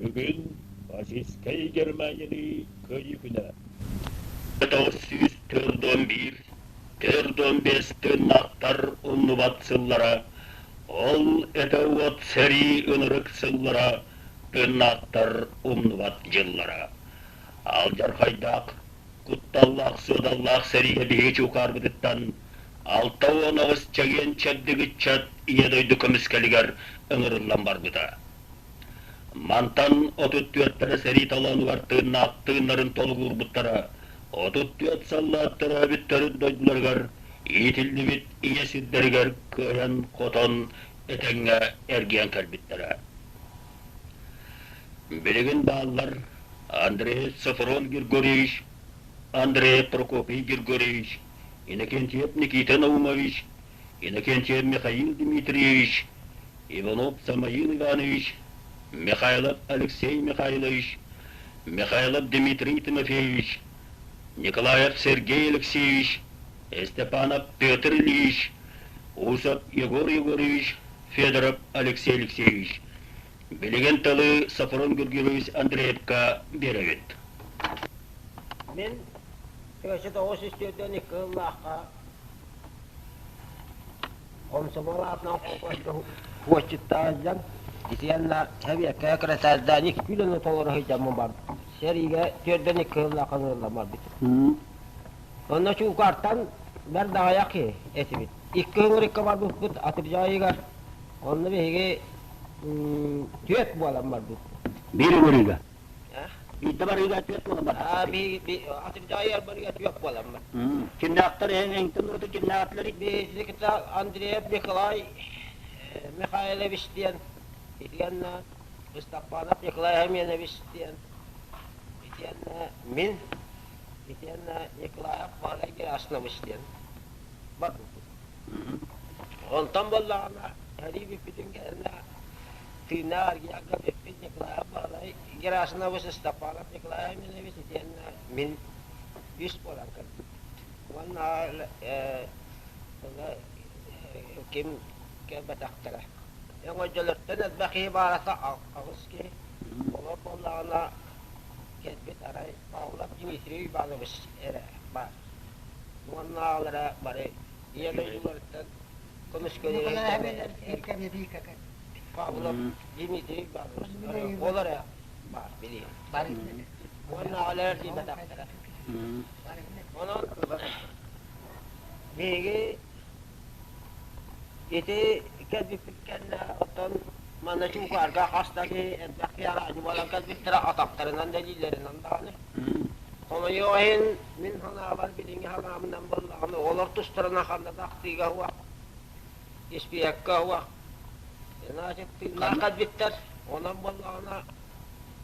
Бүгүн фашистскай Германияны Кыайыы күнэ. 941, 45 тыыннаахтар умнубат сыллара, ол этэ уот сэрии ынырык сыллара, тыыннаахтар умнубат дьыллара. Алдьархайдаах, кутталлаах, суодаллаах сэриигэ биһиги чуукаарбытыттан 68 чэгиэн-чэбдик ыччат Ийэ дойду көмүскэлигэр ыҥырыллан барбыта. Мантан 34-тэрэ сэрии толоонугар тыыннаах тыыннарын толугурбуттара, 34 саллаат төрөөбүт төрүт дойдуларыгар, иитиллибит ийэ сирдэригэр кыайан-хотон этэҥҥэ эргийэн кэлбиттэрэ. Билигин бааллар Андрей Софрон Григорьевич, Андрей Прокопий Григорьевич, Иннокентьев Никита Наумович, Иннокентьев Михаил Дмитриевич, Иванов Самоил Иванович, Михайлов Алексей Михайлович, Михайлов Дмитрий Тимофеевич, Николаев Сергей Алексеевич, Степанов Петр Ильич, Усов Егор Егорович, Федоров Алексей Алексеевич. Билигин тылы Софрон Георгиевич Андреевка биэрэбит. Мин 1992 сыллаахха Комсомол аатынан холкуоска хуоччуттаах сылдьан, итиэннэ сэбиэккэ секретардаан икки үлэни толоро сылдьаммын барбытым. Сэриигэ түөрдэн икки сыллаах ыҥырыллан барбытым. Онно Чуукаартан бэрт аҕыйах киһи этибит. Икки ыҥырыкка барбыппыт атырдьах ыйыгар. Онно биһиги түөрт буолан барбыппыт. Биир ыҥырыыга? Биирдэ барыыга түөрт буолан барбыт. Атырдьах барыыга түөрт буолан бар. Кимнээхтэр эҥтэн ураты кимнээхтэр? Биһиги кытта Андреев Николай Михайлович диэн, итиэннэ Степанов Николай Семенович диэн, итиэннэ мин, итиэннэ Николаев Валерий Герасимович диэн барбыппыт. Онтон буоллаҕына, сэрии бүппүтүн кэннэ тыыннаах аргыйарга бүппүт Николаев Баһылай Герасимович Степанов Николай Семенович итиэннэ мин үс буолан кэлбиппит. Уонна ким кэлбэтэхтэрэ. Өҥөдьөлөртөн элбэх киһи баарата аҕыс киһи. Олор буоллаҕына кэлбит арай Павлов Дмитрий Иванович эрэ баар. Уоннааҕылара бары ийэ дойдуларыттан көмүскэлэрэ Павлов Дмитрий Иванович ол эрэ баар билиһин. Уоннааҕылар тиийбэтэхтэрэ. Онон биһиги ити кэлбиппит кэннэ оттон манна Чуукаарга хас да киһи элбэх киһи араадьы буолан кэлбиттэрэ атахтарынан да илиилэринэн даҕаны. Хомойуох иһин, мин санаабар билиҥҥи санаабынан буоллаҕына, оҕолор тустарынан ханна да ахтыыга уох, испиэккэ уох, значит, тыыннаах кэлбиттэр. Онон буоллаҕына,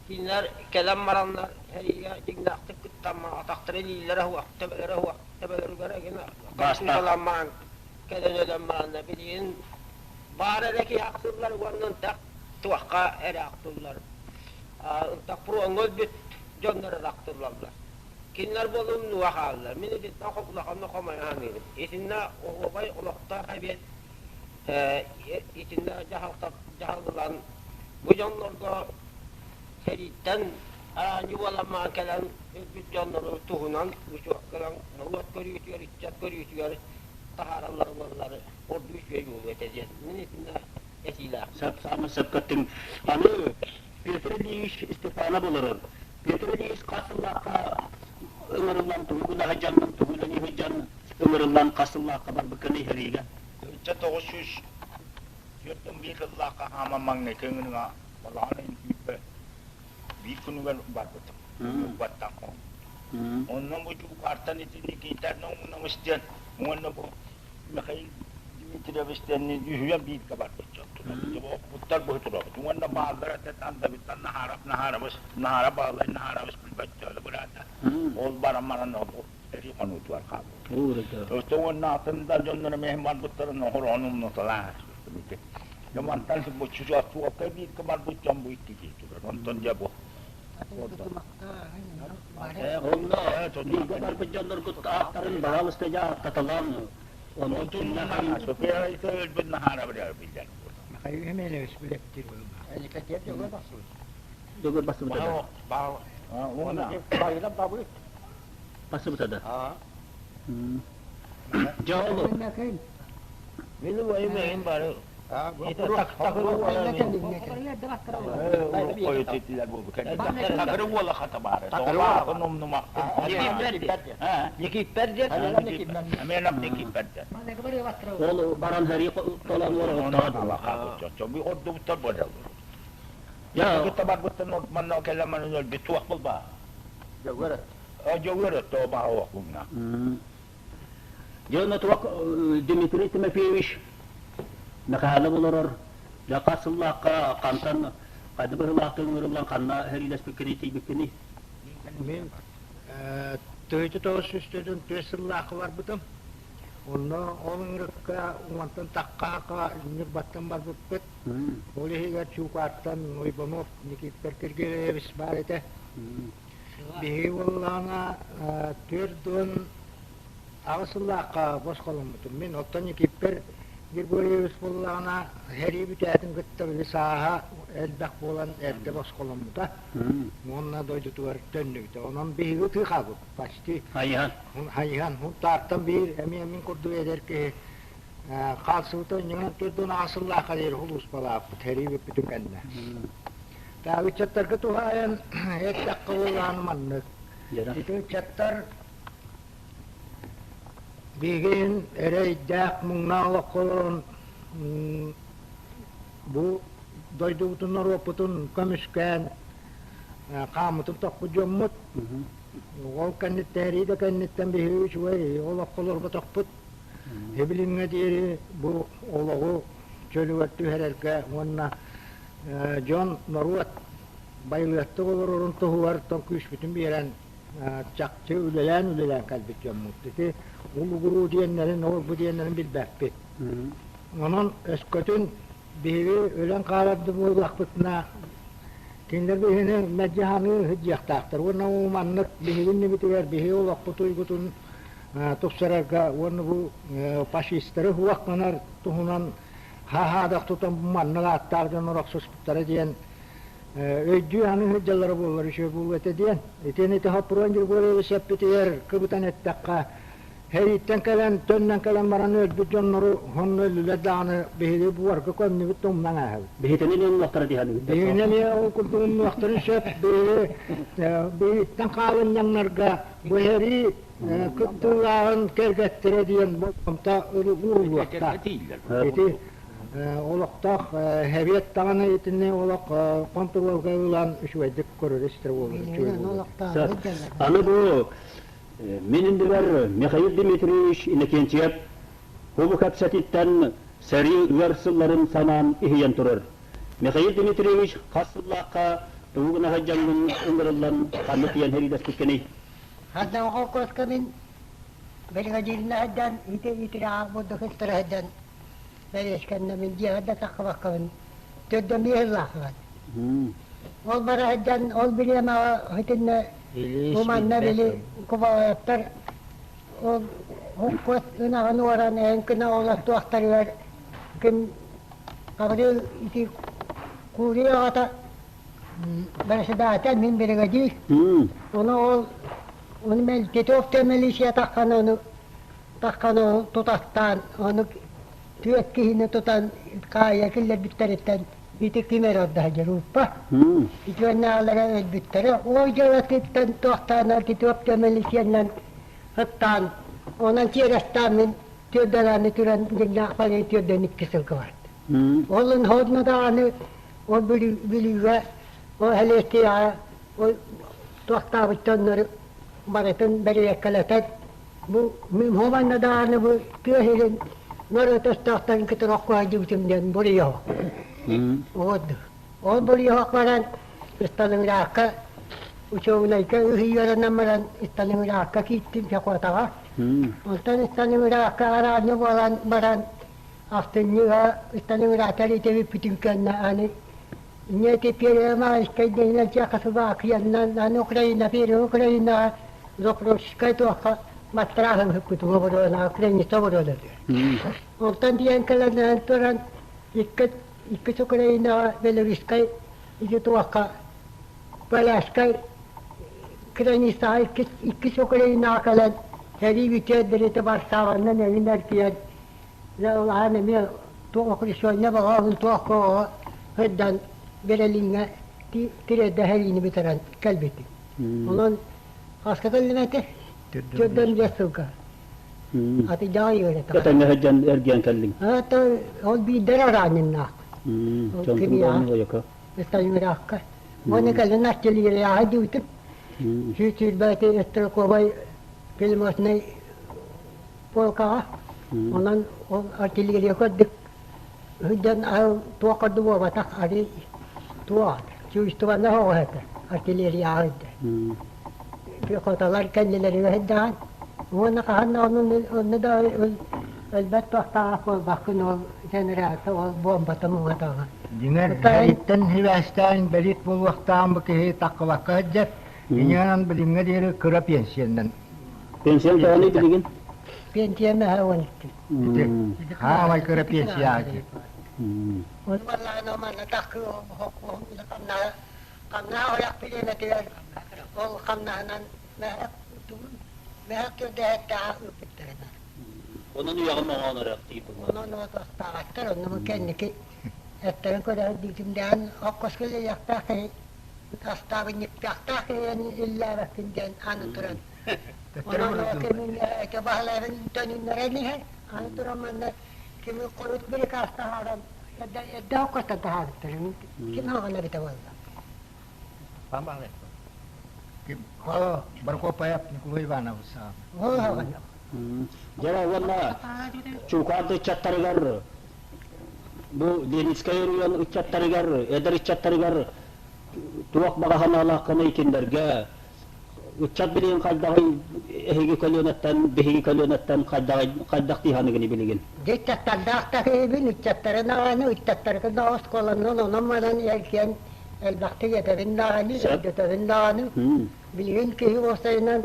кинилэр кэлэн бараннар сэриигэ дьиҥнээхтик кыттаммат, атахтара илиилэрэ уох, төбөлөрө уох, төбөлөрүгэр эҥин каламаан кэлэн өлөн бараннар билигин баар эрэ киһи ахтыллар уонна ынтах туохха эрэ ахтыллар. Ынтах фроҥҥа өлбүт дьоннор эрэ ахтыллаллар. Кинилэр буолан умнуга хааллар. Мин итинтэн улаханнык хомойо саныыбын. Итиннэ оһуобай олохтоох эбиэт итиннэ дьаһаллан бу дьоннорго сэрииттэн араанньы буоламмаан кэлэн өлбүт дьоннору туһунан учуокка ылан норуот көрүүтүгэр, ыччат көрүүтүгэр таһаараллар буоллар ордук үчүгэй буолуо этэ диэн мин итиннэ этиилээх. Саамай сөпкө Аны Петр Ильич Степанов олорор. Петр Ильич хас сыллаахха ыҥырыллан тугу гына сылдьаннын, тугу үлэлии сылдьан ыҥырыллан хас сыллаахха барбыккын иһэриигэ? Ычча 941 сыллаахха хаама маҥнайгы ыҥырыга балаҕан ыйын сүүрбэ биир күнүгэр барбытым. Ньурбаттан. Онно бу Чуукаартан ити Никита Наумович диэн уонна бу Михаил Дмитриевич диэн үһүөн бииргэ барбыт дьон турар. Буттар быһы турабыт. Уонна бааллар этэ Андабыттан Наһаарап Наһаарабыс, Наһаара Баалай Наһаарабыс билбэттэр быраата. Ол баран баран ол эрии хонуутугар хаалбыт. Өстө уонна атын да дьоннор эмиэ барбыттарын оһороон умнуталаах. Дьэ мантан бу чугаска бииргэ барбыт дьон бу икки киһи турар. Онтон дьэ бу Онно бииргэ барбыт дьонноргут ааттарын баһаалыста дьэ ааттаталаан онон өлбүт Наһаара билэр. Михаил Емельевич билэттир. Дөгөр бассыбыта да. Уонна Байыла бабыт. Бассыбыта да. Дьэ ол Мин убайым эҥин бары Такыры уола хата баара. Тоҕолоохун умнумахпын. Никиппер диэн. Эмиэ Никиппер диэн. Ол баран хэрий толон уорҕуттаҕа. Ордубуттар бодал. Я барбыттан манна кэлэн манан өлбүт туох булба. Дьөгөр. Дьөгөр то баҕа уохуҥна. Дьэ онно туох Дмитрий Тимофеевич Михайлов олорор. Дьэ хас сыллаахха хантан хайда быһыылаахтык ыҥырыллан ханна сэриилэспиккиний тиийбиккиний? Мин төһөтө 904 сыллаахха барбытым. Онно ол ыҥырыкка уонтан таххаха Ньурбаттан барбыппыт. Ол иһигэр Чуукаартан Уйбанов Никифор Киргиэлэйэбис баар этэ. Биһиги буоллаҕына 48 сыллаахха босхоломмутум. Мин оттон Никиппэр Григорьевич буоллаҕына сэрии бүтээтин кытта били сааһа элбэх буолан эрдэ босхоломмута уонна дойдутугар төннүбүтэ. Онон биһиги ытыы хаалбыппыт почти. Хайыһан. Хайыһан. Таартан биир эмиэ мин курдук эдэр киһи хаалсыбыта инньэ 48 сыллаахха диэри сулууспалаабыт сэрии бүппүтүн кэннэ. Таа ыччаттарга туһаайан эттэххэ буоллаҕына маннык. Ити ыччаттар биһигин эрэйдээх муҥнаах олоххо олорон бу дойдубутун норуоппутун көмүскээн хааммытын тохпут дьоммут. Ол кэнниттэн эрии да кэнниттэн биһиги үчүгэй олоххо олорботохпут. Эбилиҥҥэ диэри бу олоҕу чөлүгэр түһэрэргэ уонна дьон, норуот байылыаттык олорорун туһугар тон күүспүтүн биэрэн чахчы үлэлээн-үлэлээн кэлбит дьоммут. Ити улугуруу диэннэрин, ол-бу диэннэрин билбэппит. Онон өскөтүн биһиги өлөн хаалар да буоллахпытына, кинилэр биһигини мэлдьи саныы сылдьыахтаахтар уонна маннык биһиги иннибитигэр биһиги олохпут уйгутун тупсарарга уонна бу фашистары суох гынар туһунан хаһаадах тутан маннык ааттаах дьоннор охсуспуттара диэн өйдүү саныы сылдьаллара буоллар үчүгэй буолуо этэ диэн. Итини ити Хоппуруон Григорьевич эппитигэр кыбытан эттэххэ, сэрииттэн кэлэн, төннөн кэлэн баран өлбүт дьоннору сонно өллүлэр даҕаны биһиги буорга көмнүбүт да умнан ааһабыт. Биһитини эмиэ умнуохтара дии саныыбын. Биһигини эмиэ ол курдук умнуохтарын сөп. Биһиги биһиттэн хаалынньаҥнарга бу сэрии кыттыылааҕын кэргэттэрэ диэн болҕомто ууруллуохтаах. Ити олохтоох сэбиэт даҕаны итини олох хонтуруолга ылан үчүгэйдик көрөр-истэр буолар. Аны бу мин иннибэр Михаил Дмитриевич Иннокентьев бу кэпсэтиттэн сэрии ыар сылларын санаан иһийэн турар. Михаил Дмитриевич хас сыллаахха тугу гына сылдьаҥҥын ыҥырыллан ханна тиийэн сэриилэспиккиний? Ханна холкуоска мин бригадирина сылдьан ити итирээҕ бурдук ыстара сылдьан бэриэскэннэ мин дьиэҕэ да таххыбаккабын төрдөмиэ сыллаахпын. Ол бара сылдьан ол бириэмэҕэ итиннэ бу манна били кубалааттар ол холкуос ынаҕын уоран эһин гына олортуохтарыгар ким Гаврил ити Курия аҕата Председатель мин бригадир. Ону ол ону мэл Титов милиция таххан ону таххан ону тутаттаан ону түөрт киһини тутан хаайа киллэрбиттэриттэн ити ким эрэ ордо дьарууппа. Итиэннээҕилэрэ өлбүттэрэ. Ол дьыалатыттан туохтаанар Титов милициянан ыттаан онон тиэрэстээн мин түөрдэрааны туран дьиҥнээх балыйы түөрдэн икки сылга барда. Ол онно даҕаны ол Бүлүүгэ ол Һэлиэстийэҕэ ол туохтаабыт дьоннору барытын бэрэбиэркэлэтэн бу мин манна даҕаны бу тыа сирин норуот өстөөхтөрүн кытары оххуһайдыбытым диэн буруйуох. Вот. Ол буруйуох баран Сталинградка учуобунайга ыһыйыаранан баран Сталинградка кииртим пехотаҕа. Онтон Сталинградка араанньы буолан баран Ахтынньыга Сталинградтар итэбиппитин кэннэ аны не теперь Майскай Чехословакиянан аны Украина первый Украинаҕа Запорожскай туохха маттарааһын ыппытым оборуона Украиница оборуона Онтон тиийэн кэлэн туран икки иккис Украинаҕа Белорусскай ити туохха Поляшкай границаҕа иккис Украинаҕа кэлэн сэрии бүтүөр диэри Варшаванан эҥин эргийэн улахан эмиэ туох окрещение бөҕөһүн туох оҕо сылдьан Берлиҥҥэ тириэрдэ сэриини бүтэрэн кэлбитим. Онон хаска кэллим этэ? 45 сылга. Атыйдаҕа үөрэтэ. Этэҥҥэ сылдьан эргийэн кэллиҥ. Ол биирдэр араанньыннаах. Чонтун Сталинградка. Уонна кэлин артиллерияҕа дьиибитим. Сүүс стрелковай пулеметнай полкаҕа. Онон ол артиллерия көрдүк. Сылдьан туох көрдү буолбатах, арый туох чувствованно оҕо этэ артиллерияҕа сылдьар. Пехоталар кэннилэригэр сылдьаҕын. Уонна хаһан да онно да өлбөт туохтаах буолбаккын ол генералта ол буомбата муҥатаҕа. Дьиҥэр, эриттэн сибээстээн бэлиит буолуохтаан бу киһи таххыбакка сылдьар. Инньэ билиҥҥэ диэри кыра пенсиянан. Пенсиян төһөнүй билигин? Пенсия мөһө 12. Ити хаамай кыра пенсия ити. Ол баллаана манна таккы хамнаһа хамнаһа ойох билиэнэтигэр ол хамнаһынан мөһөк мөһөк түрдэһэттээх ыыппыттарына. Онон үйэҕин оҥоон эрэх тиийбит. Онон отохтоохтор, онно кэнники эттэрин көрөөр диитимдээн оккоско үлэлиэхтээх киһи астаабынньыктаахтаах киһи иллээбэккин диэн аны туран. Онон кимин баһылайбын төнүннэрэн иһэр, аны туран манна кими хойут бирикаас таһааран эрдэ оккостон таһаарбыттар. Ким хаҕана эбитэ буолла. Баркопаев Николай Иванович. Дьэ уонна Чуукаар ыччаттарыгар бу Ленинскэй оройуон ыччаттарыгар, эдэр ыччаттарыгар туох баҕа санаалааххыный кинилэргэ ыччат билигин хайдаҕый эһиги көлүөнэттэн биһиги көлүөнэттэн хайдах дии саныгыный билигин? Дьэ ыччаттардаах да киһибин, ыччаттарын аҕаны, ыччаттаргын оскуоланан онон-манан эргийэн элбэхтик этэбин даҕаны, өйдөтөбүн даҕаны. Билигин киһи уопсайынан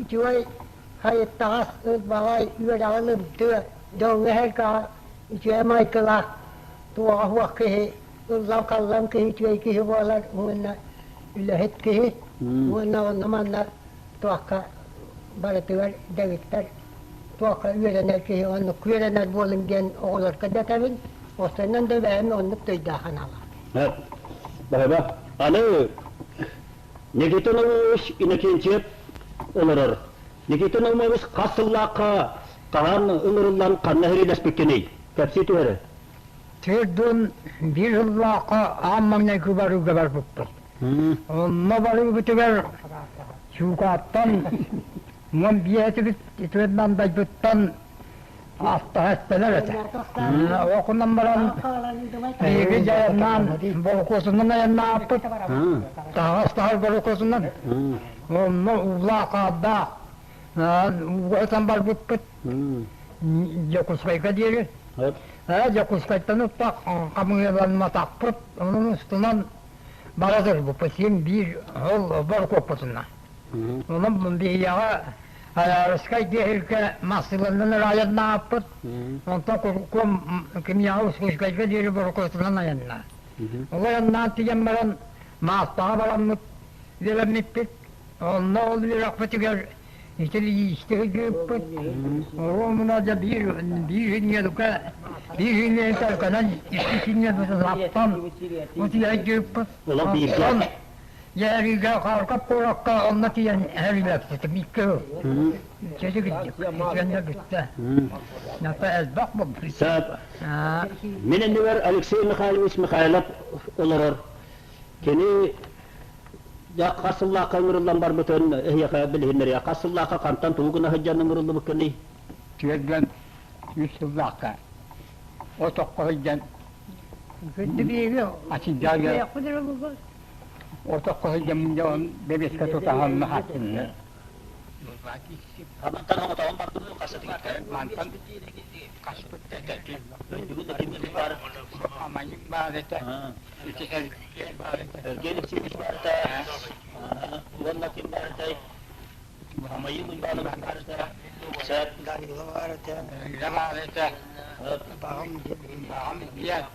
үчүгэй хайыттаҕас ылбаҕай үөрэҕин ылтыа, дьоҥҥо эһэргэҕэ үчүгэй майгылаах туоҕа суох киһи, ыллам-халлам киһи үчүгэй киһи буолар уонна үлэһит киһи уонна онно-манна туохха барытыгар дэгиттэр туохха үөрэнэр киһи оннук үөрэнэр буолуҥ диэн оҕолорго да этэбин, уопсайынан да бэйэм оннук төйдөөх санаалаах. Баһыба. Аны Никита Наумович Иннокентьев олорор. Никита Наумович хас сыллаахха хаһан ыҥырыллан ханна сэриилэспиккиний? Кэпсии түһэрэ. Төрдүн биир сыллаахха аан маҥнайгы барыыга барбыппыт. Онно барыыбытыгар Чуукааттан 15 үтүөн мандайбыттан астаһасталар этэ. Окунан баран биһиги дьайаннаан болкуосунан айаннааппыт. Таһаҕас таһар болкуосунан. Онно уулаах хаалдаах ууга ытан барбыппыт. Дьокуускайга диэри. Дьокуускайтан ыттах хамыыһаланматахпыт. Онон устунан бара турбуппут. Син биир ол боркуоппутунан. Онон биһиэхэ Айаарыскай диэһилгэ массыыланан эрэ айаннаабыппыт. Онтон куркуом кимиэхэ Ускускайга диэри борокуотунан айаннаа. Ол айаннаан тиийэн баран Маастаҕа бараммыт үөрэммиппит. Онно ол үөрэхпитигэр ити лиисти сылдьыбыппыт. Оруобуна дьэ биир биир синньиэлукка биир синньиэлин төлкөнөн икки синньиэлбитин аптан утуйа сылдьыбыппыт. Онтон Дьээригэ Харков куоракка онно тиийэн эһэллэппитим икки сыл. Чэчик итиэннэ бүттэ. Ната элбэх буолбут. Мин иннибэр Алексей Михайлович Михайлов олорор. Кини хас сыллаахха ыҥырыллан барбытын эһиэхэ билиһиннэриэ. Хас сыллаахха хантан тугу гына сылдьан ыҥырыллыбыккыный? 43 сыллаахха отокко сылдьан Ачыйдаага Ортокко сылдьаммын дьон бэбиэскэ тутаһан хааттынна. Мантан оҥотоҕун бардыбы хасытыгар. Мантан хаспыт Амайык баар этэ. Ити эргиэн баар этэ. Эргиэн Ипсиевич баар этэ. Уонна ким баар этэй? Амайык Уйбаанов баар этэ. Сэр. Данила баар этэ. Данила баар этэ. Баҕам баҕам диэн.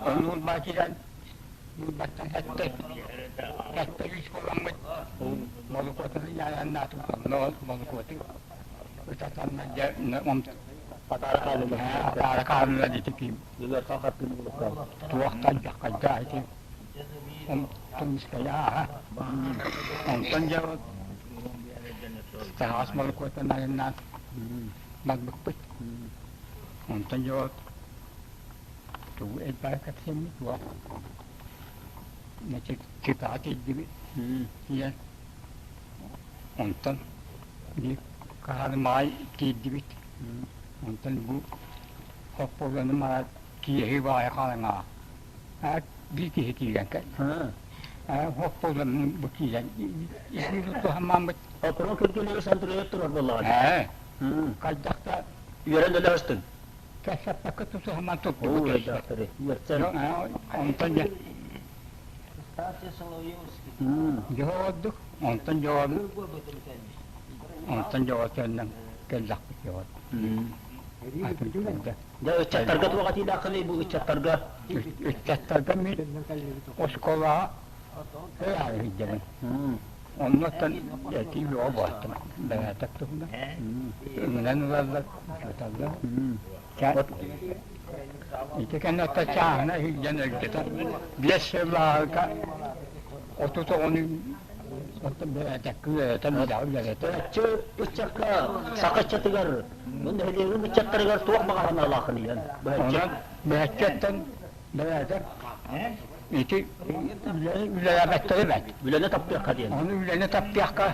Оннуун баачыран баттан хэтте үс буоламмыт молукуотун ыйааннаатым молукуотун ытатанна дьэ атаара хаалла дити ким туохтан дьаххайдаа ити тумускайааха онтон дьэ таһаас молукуотун айаннаан барбыппыт онтон дьэ тугу элбэҕи кэпсэммит туох Читаҕа тиийдибит ийэ онтон биир хаһааны маай тиийдибит онтон бу хоппуоланы маайа киэһи баайа хаалаҥаа биир киһи киирэн кэллэ хоппуоланы бу киирэн туһаммаммыт Окурун күргүлүгү сандырыйа турар буоллаҕа. Хайдах да үөрэн өлөстүн. Кэпсэппэккэ тутуһаман туттубут. Онтон дьэ дьоҕордук онтон дьоҕордук онтон дьоҕор кэллэхпит дьоҕор. Дьэ ыччаттарга туох этиилээххиний бу ыччаттарга? Ыччаттарга мин оскуолаҕа ыйдыбын. Оннуттан этии бөҕө буолтум. Бэйэтэ туһунан. Ыҥыран ылаллар, учууталлар. Ити кэнниттэн чааһына иһиллэн өлбүтэ. 5 сыллааҕыга 30 оҕону оттон бэйэтэккэ үөрэтэн үлэҕэ үлэлэтэ. Ыччакка саха ыччатыгар, нэһилиэгин ыччаттарыгар туох баҕа санаалааххыный эн? Онон бэйэччэттэн бэйэтэ ити үлэлээбэттэрэ бэрт. Үлэни таптыахха диэн. Ону үлэни таптыахха,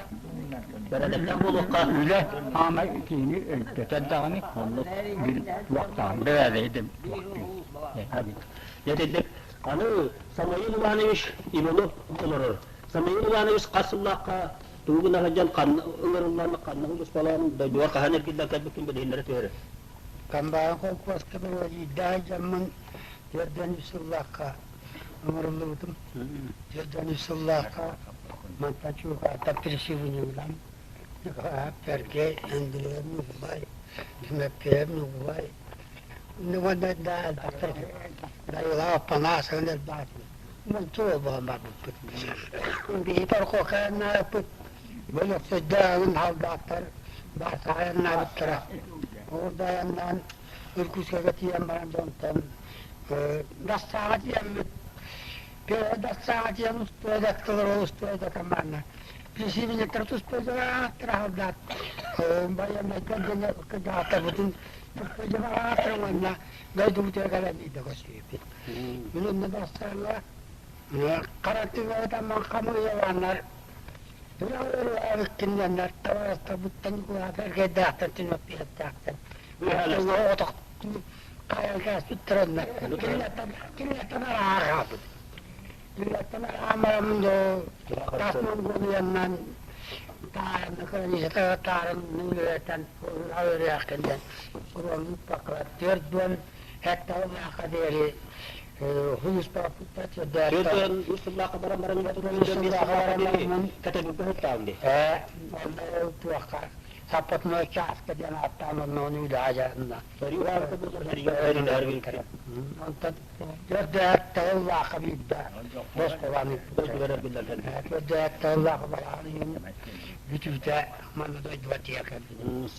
бэрээдэктээх буолуохха. Үлэ хаамай киһини өйдөтөр даҕаны, оннук бил туохтаан бэрээдэги туохтуур. Дьэ аны Самуил Иванович Иванов олорор. Самуил Иванович хас сыллаахха тугу гына сылдьан ханна ыҥырыллан, ханна улуспалаан, дойдуга хаһан эргиллэн кэлбиккин билиһиннэрэ түһэрэ. Комбайн холкуоска бэрээдьийдээх дьоммун 43 сыллаахха ыҥырыллыбытым. 43 сыллаахха мантан Чуукаартан присывньыгынан Сэргэй, Андреев Ньукулай, Тимофеев Ньукулай, уонна да элбэхтэр Дайылаах Аппанаасовын элбээтим. Мунту буолан барбыппыт. Биһи торкуокайаннаабыппыт. Бөлөхсөйдөөҕүн халдааттар баасаайаннаабыттара. Ол да айаннаан Иркутскайга тиийэн баран дьонтон Дассааҕа тиийэммит Дассааҕа тиийэн устуойдаттылар ол устуойда команда присибинеттер туспойдулааттар байыаннайдар дьоно кырдьаҕастарбытын туспойдулааттар уонна дойдубутугар кэлэн биирдэ көрсүбүппүт. Мин онно дассааҥҥа карантиҥҥа хамыйалааннар Кинилэр табаарыстарбыттан эргэйдээхтэр, Тимофеевтээхтэр. Кааспыттар кинилэртэн арааҕаабыт. Кинилэртэн араамарамын тас Монголияннан таарын нөҥүөтэн өрүөхтэн уроннуппакка 47 диэри 43 сыллаахха баран баран кэтэбилгэ сыттаан дии. Туохха саппатыной чааска диэн ааттаан онно үлэ Онтон 47 сыллаахха биирдэ босхолаан 47 сыллаахха бараан бүтүүтэ манна дойдуга тиийэ кэлбитим.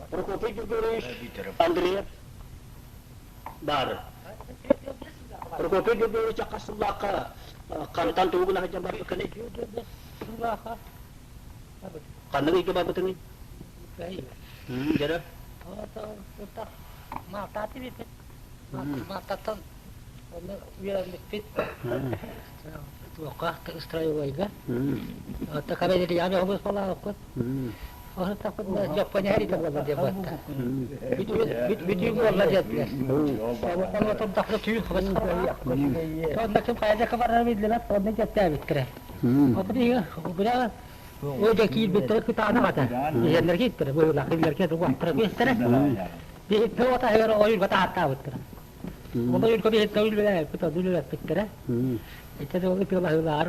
Прокопий Григорьевич Андреев баар. Прокопий Григорьевич хас сыллаахха хантан тугу гына сылдьан барбыккыный? Ханнык ыйга барбытыҥый? Дьэрэ. Маалтааты биппит. Маалтаттан онно үөрэммиппит. Туохха строевойга. Оттон Карелияны хомус балааккыт. Дьоппоня хэритэ буолла диэн батта. Бүтүү буолла диэтилэр. Онно тахса түүн хабыс Онно ким хайда барар биллибэт, онно дьэттээбиттэрэ. Оту бира Ол да киирбиттэрэ кытаанах ата. Иһэннэр кииттэрэ, быһыылаах кинилэргэ тугуохтара биэстэрэ. Биһикки отаһыгар ойуурга тааттаабыттара. Ол ойуурга биһикки үлэлээбиппит, онно үлэлэппиттэрэ. Ити ол пилаһылаар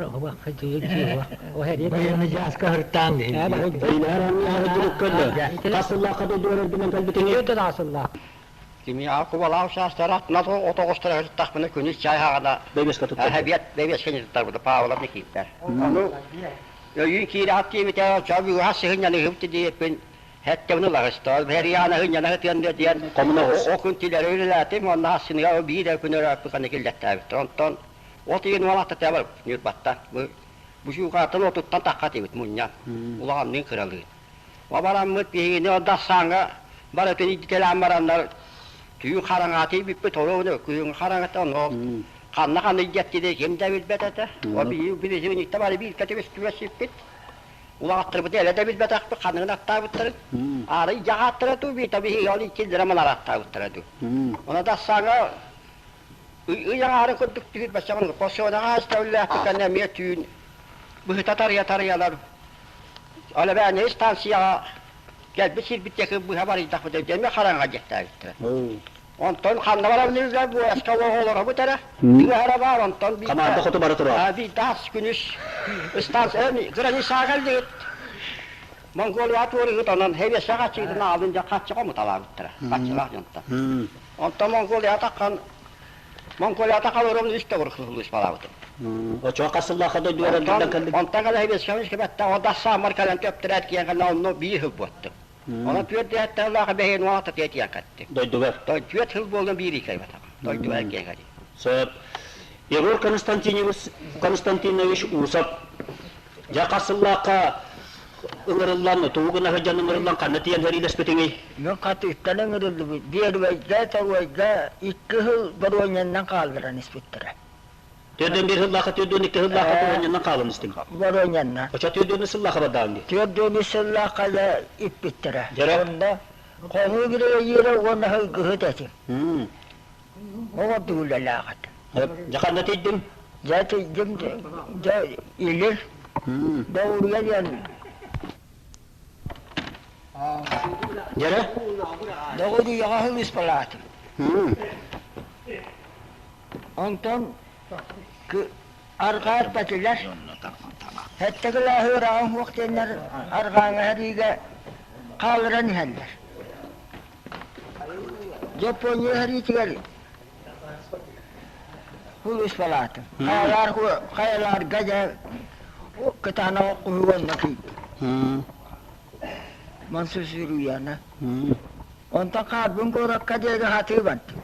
Байыаны дьааска хыртаан Бэйнээр анньаһы Хасыллаахха дойдугар кэлбитиҥи Кими кубалаах саастара атына отоҕустара сырыттахпына күнүс чай хаҕана Бэбиэскэ туттар. Эбиэт бэбиэскэни туттарбыта Павлов Никиттэр. Ону өйүүн киирэ ат диэбитэ, чабыыһа сыһынньаны ыһыбыт диэппин Һэттэ уну лаҕыстаал, Бэриана ыһынньана ытыан диэн Хомуна о күн тилэри үлэлээтим, уонна ассыныга биир эрэ күн өрөөппүт киллэттээбиттэр. Онтон от ыйын уолатта тэбэр Ньурбаттан. Бу бучуукааттан отуттан тахха этибит мунньан, улаханныын кыралыын. Бараммыт биһигини дассааҥҥа барытын илдьитэлээн бараннар түүн хараҥаатый бүппүт оруобуна күһүҥҥү хараҥата онно ханна ханна илдьэттилэр ким да билбэт этэ. О биһиги билисибиникте бары бииргэ түбэстибэт сиппит. Улааттарбыты элэ да билбэтэхпит ханныгын аттаабыттарын. Аары дьаҕааттара дуу, биитэ биһиги ол иккиллэрэ маларааттаабыттара дуу. Ону дассааҥҥа ый аҥаарын курдук түһүрбэччэҕин посёнаҕа астабыллаахпыт кэннэ эмиэ түүн быһыта тарыйа-тарыйалар Алабаанай станцияҕа кэлбит сирбит диэки быһа барыйдахпыт эмиэ хараҥаҕа дьиэттээбиттэрэ. Онтон ханна барабын буоска олоробут эрэ. Тыаһара баар, онтон биирдэ Хамаанда хоту бара турар. Биирдэ ас күнүс станция границаҕа кэллигит. Монголия туорыгыт онон хевесе хаччыытын аалын дьэ хаччы хомуталаабыттара. Хаччылаах дьонтон. Онтон Монголия таххан Монголия тахаларым үс төгүр сулууспалаабытым. Очо хасыллаха дойдугар эргиллэн кэллим. Онтон кэлэ хевесе кэбэтте ода саамар кэлэн төптөрөөт киэн кэлэн онно биир хыл буоттум. Онон түөрт дэһэттэллаах бэһиэн уота тиэтиэн кэттим. Дойдугар. Түөрт хыл буолан биир иккайбатах. Дойдугар киэн кэлим. Сөп. Егор Константинович Константинович Усов дьэ хас сыллаахха ыҥырыллан, тугу гына сылдьан ыҥырыллан ханна тиийэн сэриилэспитиҥий? Мин хатыыттан ыҥырыллыбыт Биэрвэйгэ, Торуойга икки сыл боруонньаннан хаалларан испиттэрэ. Төрдүөн биир сыллаахха, төрдүөн икки сыллаахха боруонньаннан хаалан истиҥ. Боруонньанна. Очо төрдүөн үс сыллаахха бардаҕыҥ дии. Төрдүөн үс сыллаахха да иппиттэрэ. Дьэрэ. Онно хонуу бирэйиирэ уонна сылгыһыт этим. Оҕо үлэлээҕит. Дьэ ханна тиийдиҥ? Дьэ тиийдим, дьэ илир. Доҕуруйа диэн. Дьэрэ? Доҕуруйаҕа сылыспалаатым. Онтон арҕаа эппэтилэр. Сэттэ кылааһы ыраҕан суох диэннэр арҕааҥҥа сэриигэ хаалларан иһэллэр. Япония сэриитигэр сулууспалаатым. Хайалаар хайалаарга дьэ кытаанах оххуһууга онно киирдим. Мансусуруйана. Онтон Харбин куоракка диэри хатыы бардым.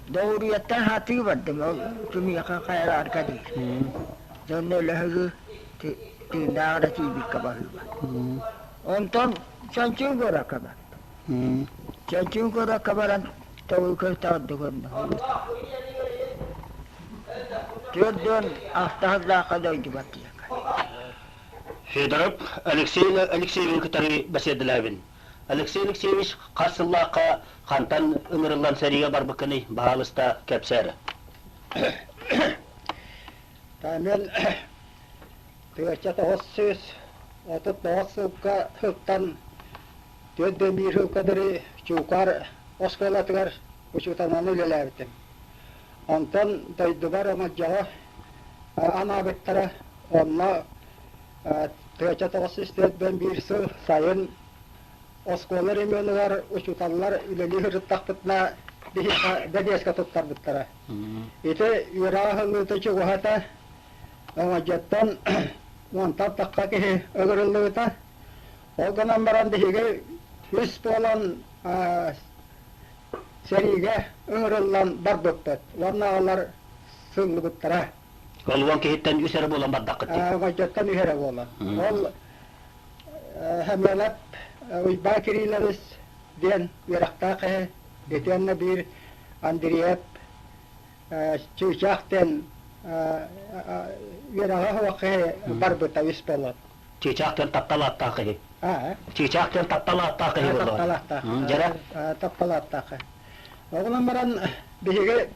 Доҕуруйаттан хатыы бардым, ол кимиэхэ хайалаарга диир. Дьонно өлөһүгү тыыннаах эрэ тиийбиккэ баһыыба. Онтон Чанчуун куоракка бардым. Чанчуун куоракка баран Тобулка таҕырды көрдө. Түөрт ахтаһыллаахха дойдубар тиийэккэ. Федоров Алексей Алексеевич кытары бэсиэдэлээбин. Алексей Алексеевич хас сыллаахха хантан ыҥырыллан сэриигэ барбыккыный, баһаалыста кэпсээ эрэ. Мен 1939 сылга сылтан 41 сылга дылы Чуукаар оскуолатыгар учууталынан үлэлээбитим. Онтон дойдубар Омолдьоҕо анаабыттара, онно 1991 сыл сайын оскуола ремонугар учууталлар үлэлии сырыттахпытына биһиэхэ бэбиэскэ туттарбыттара. Ити үөрэх аһыллыыта чугаһата Оҥодьоттон уонтан тахха киһи ыҥырыллыбыта. Ол гынан баран биһиги үс буолан сэриигэ ыҥырыллан барбыппыт уонна аҕалар сыллыбыттара. Ол уон киһиттэн үс эрэ буолан бардаххыт дии. Оҥодьоттон үс эрэ буолан. Ол Хэмиэлэп Уйбаа Кириллович диэн үөрэхтээх киһи итиэннэ биир Андреев Чыычаах диэн үөрэҕэ суох киһи барбыта үс буолан. Чыычаах диэн таптал ааттаах киһи. Чыычаах диэн таптал ааттаах киһи буоллаҕа. Таптал ааттаах. Дьэрэ? Таптал ааттаах киһи. Оҕолон баран биһиги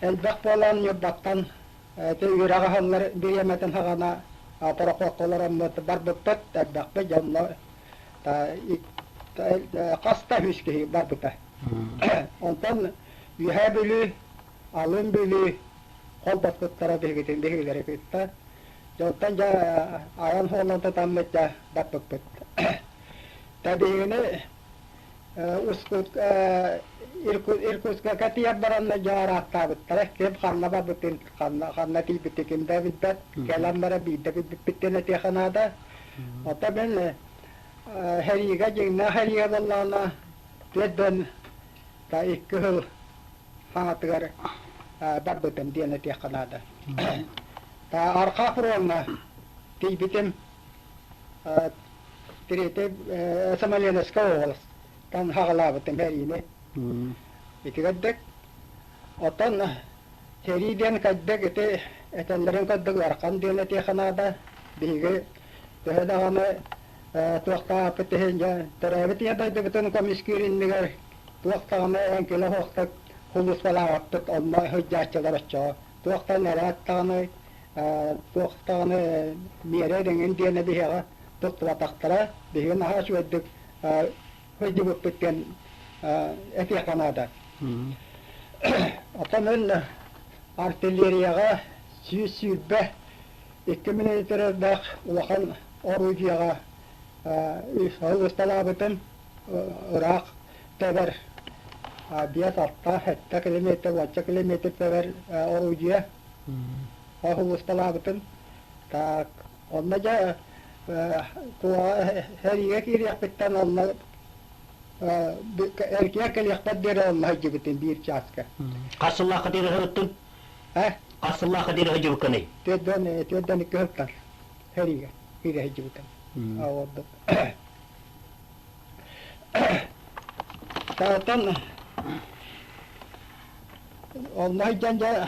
элбэх буолан Ньурбаттан ити үөрэҕи аһыллар бириэмэтин саҕана пароходка олороммут барбыппыт элбэхпит дьонно хас да үс киһи барбыта. Онтон Үөһээ Бүлүү, Алын Бүлүү, Холбоспуттара биһигитин биһигилэри кытта. Дьонтон дьэ айан суоллан тутаммыт дьэ барбыппыт. Тэбиһини Иркутскайга тиийэн баран дьэ арааттаабыттара. Ким ханна барбытын, ханна, ханна тиийбитин ким да билбэт. Кэлэн баран биирдэ билбиппиттэн этиэхэ наада. Оттон мин сэриигэ, дьиҥнээх сэриигэ буоллаҕына, түөрт да икки сыл хаҥатыгар барбытым диэн этиэххэ наада. Арҕаа фроҥҥа тиийбитим Третий Смоленскай уобаластан хаҕалаабытым сэриини. Итигэрдик оттон сэрии диэн кайдык ити этэллэрин курдук ыарахан диэн этиэхэ наада. Биһиги төһө даҕаны туохтаахпыт иһин дьэ төрөөбүт ийэ дойдубутун көмүскүүр иннигэр туох даҕаны эҥкилэ суохтук сулууспалаабаппыт онно сылдьааччылар оччоҕо туохтан эрэт даҕаны туох даҕаны миэрэ эҥин диэнэ биһиэхэ туттубатахтара биһиги наһаа үчүгэйдик сылдьыбыппыт диэн этиэххэ наада. Оттон мин артиллерияҕа 122 миллиметрдээх улахан орудиеҕа ысталаабытым ыраах тэбэр биэс алта сэттэ километр уонча километр тэбэр орудие усталаабытым так онно дьэ сэриигэ киириэхпиттэн онно эркигэ кэлиэхпэр диэри онно сылдьыбытым биир чааска Хас сыллаахха диэри сырыттыҥ? Хас сыллаахха диэри сылдьыбыккыный? Түөртэн икки сылтан сэриигэ киирэ сылдьыбытым. Ордук. Тааттан онно сылдьан дьэ